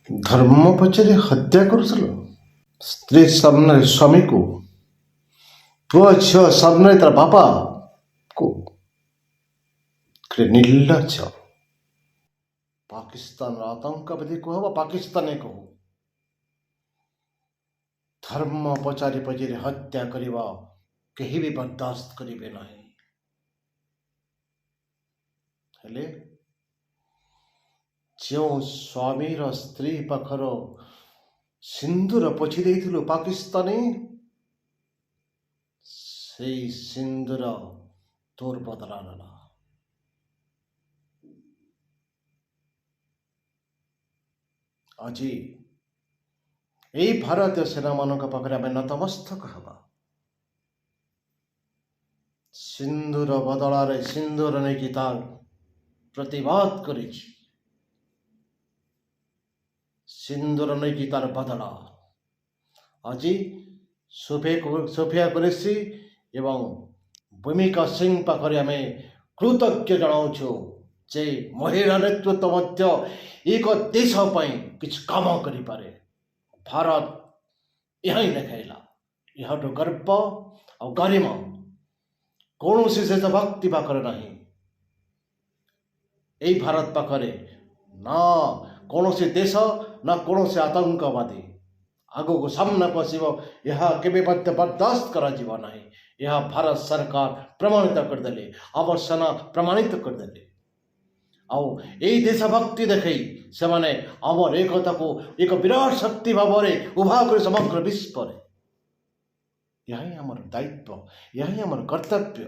ଧର୍ମ ପଚାରି ହତ୍ୟା କରୁଥିଲ। ସ୍ତ୍ରୀ ସାମ୍ନାରେ ସ୍ୱାମୀକୁ, ପୁଅ ଝିଅ ସାମ୍ନାରେ ତାର ବାପାକୁ। ନିର୍ଲଜ୍ଜ। ପାକିସ୍ତାନର ଆତଙ୍କବାଦୀ କୁହ ବା ପାକିସ୍ତାନୀ କହୁ, ଧର୍ମ ପଚାରି ପଚାରି ହତ୍ୟା କରିବା କେହି ବି ବରଦାସ୍ତ କରିବେ ନାହିଁ। ହେଲେ ଯେଉଁ ସ୍ୱାମୀର ସ୍ତ୍ରୀ ପାଖର ସିନ୍ଦୁର ପୋଛି ଦେଇଥିଲୁ ପାକିସ୍ତାନୀ, ସେଇ ସିନ୍ଦୁର ତୋର ବଦଲା ନେଲା। ଆଜି ଏଇ ଭାରତୀୟ ସେନାମାନଙ୍କ ପାଖରେ ଆମେ ନତମସ୍ତକ ହେବା। ସିନ୍ଦୁର ବଦଳାରେ ସିନ୍ଦୁର ନେଇକି ତାର ପ୍ରତିବାଦ କରିଛି। ସିନ୍ଦୁର ନେଇକି ତାର ବଦଳା। ଆଜି ସୋଫିଆ କୁରେସି ଏବଂ ଭୂମିକା ସିଂ ପାଖରେ ଆମେ କୃତଜ୍ଞ ଜଣାଉଛୁ ଯେ ମହିଳା ନେତୃତ୍ୱ ମଧ୍ୟ ଏକ ଦେଶ ପାଇଁ କିଛି କାମ କରିପାରେ। ଭାରତ ଏହା ହିଁ ଦେଖାଇଲା। ଏହାଠୁ ଗର୍ବ ଆଉ ଗରିମା କୌଣସି ଦେଶଭକ୍ତି ପାଖରେ ନାହିଁ। ଏଇ ଭାରତ ପାଖରେ ନା କୌଣସି ଦେଶ ନା କୌଣସି ଆତଙ୍କବାଦୀ ଆଗକୁ ସାମ୍ନାକୁ ଆସିବ, ଏହା କେବେ ମଧ୍ୟ ବରଦାସ୍ତ କରାଯିବ ନାହିଁ। ଏହା ଭାରତ ସରକାର ପ୍ରମାଣିତ କରିଦେଲେ, ଆମ ସେନା ପ୍ରମାଣିତ କରିଦେଲେ। ଆଉ ଏଇ ଦେଶଭକ୍ତି ଦେଖେଇ ସେମାନେ ଆମର ଏକତାକୁ ଏକ ବିରାଟ ଶକ୍ତି ଭାବରେ ଉଭା କରି ସମଗ୍ର ବିଶ୍ୱରେ। ଏହା ହିଁ ଆମର ଦାୟିତ୍ୱ, ଏହା ହିଁ ଆମର କର୍ତ୍ତବ୍ୟ।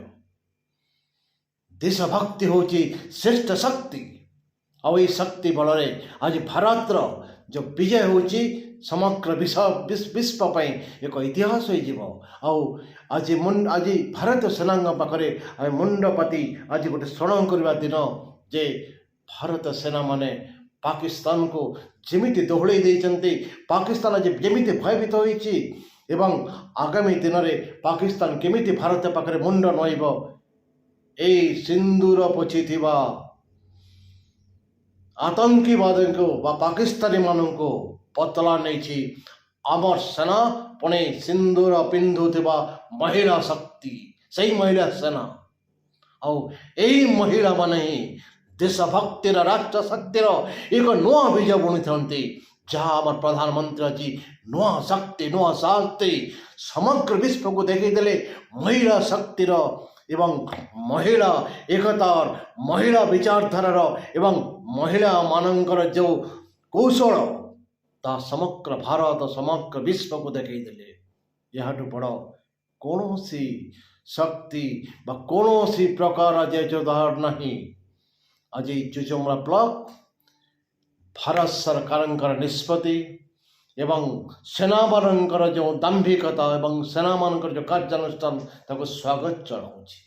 ଦେଶଭକ୍ତି ହେଉଛି ଶ୍ରେଷ୍ଠ ଶକ୍ତି। ଆଉ ଏଇ ଶକ୍ତି ବଳରେ ଆଜି ଭାରତର ଯେଉଁ ବିଜୟ ହେଉଛି, ସମଗ୍ର ବିଶ୍ୱ ପାଇଁ ଏକ ଇତିହାସ ହୋଇଯିବ। ଆଉ ଆଜି ଭାରତୀୟ ସେନାଙ୍କ ପାଖରେ ଆମେ ମୁଣ୍ଡପାତି ଆଜି ଗୋଟେ ସ୍ମରଣ କରିବା ଦିନ ଯେ ଭାରତ ସେନାମାନେ ପାକିସ୍ତାନକୁ ଯେମିତି ଦୋହଳେଇ ଦେଇଛନ୍ତି, ପାକିସ୍ତାନ ଆଜି ଯେମିତି ଭୟଭୀତ ହୋଇଛି ଏବଂ ଆଗାମୀ ଦିନରେ ପାକିସ୍ତାନ କେମିତି ଭାରତ ପାଖରେ ମୁଣ୍ଡ ନଇବ, ଏଇ ସିନ୍ଦୁର ପୋଛିଥିବା ଆତଙ୍କବାଦୀଙ୍କୁ ବା ପାକିସ୍ତାନୀମାନଙ୍କୁ ବଦଲା ନେଇଛି ଆମର ସେନା। ପୁଣି ସିନ୍ଦୁର ପିନ୍ଧୁଥିବା ମହିଳା ଶକ୍ତି, ସେଇ ମହିଳା ସେନା। ଆଉ ଏଇ ମହିଳାମାନେ ହିଁ ଦେଶଭକ୍ତିର, ରାଷ୍ଟ୍ର ଶକ୍ତିର ଏକ ନୂଆ ବୀଜ ବୁଣିଥାନ୍ତି, ଯାହା ଆମର ପ୍ରଧାନମନ୍ତ୍ରୀ ଆଜି ନୂଆ ଶକ୍ତି, ନୂଆ ଶକ୍ତି ସମଗ୍ର ବିଶ୍ୱକୁ ଦେଖେଇଦେଲେ। ମହିଳା ଶକ୍ତିର ଏବଂ ମହିଳା ଏକତାର, ମହିଳା ବିଚାରଧାରାର ଏବଂ ମହିଳାମାନଙ୍କର ଯେଉଁ କୌଶଳ, ତାହା ସମଗ୍ର ଭାରତ, ସମଗ୍ର ବିଶ୍ୱକୁ ଦେଖେଇଦେଲେ। ଏହାଠୁ ବଡ଼ କୌଣସି ଶକ୍ତି ବା କୌଣସି ପ୍ରକାର ଉଦାହରଣ ନାହିଁ। ଆଜି ଯୁଯୁମୁରା ବ୍ଲକ ଭାରତ ସରକାରଙ୍କର ନିଷ୍ପତ୍ତି ଏବଂ ସେନାମାନଙ୍କର ଯେଉଁ ଦାମ୍ଭିକତା ଏବଂ ସେନାମାନଙ୍କର ଯେଉଁ କାର୍ଯ୍ୟାନୁଷ୍ଠାନ, ତାକୁ ସ୍ୱାଗତ ଜଣାଉଛି।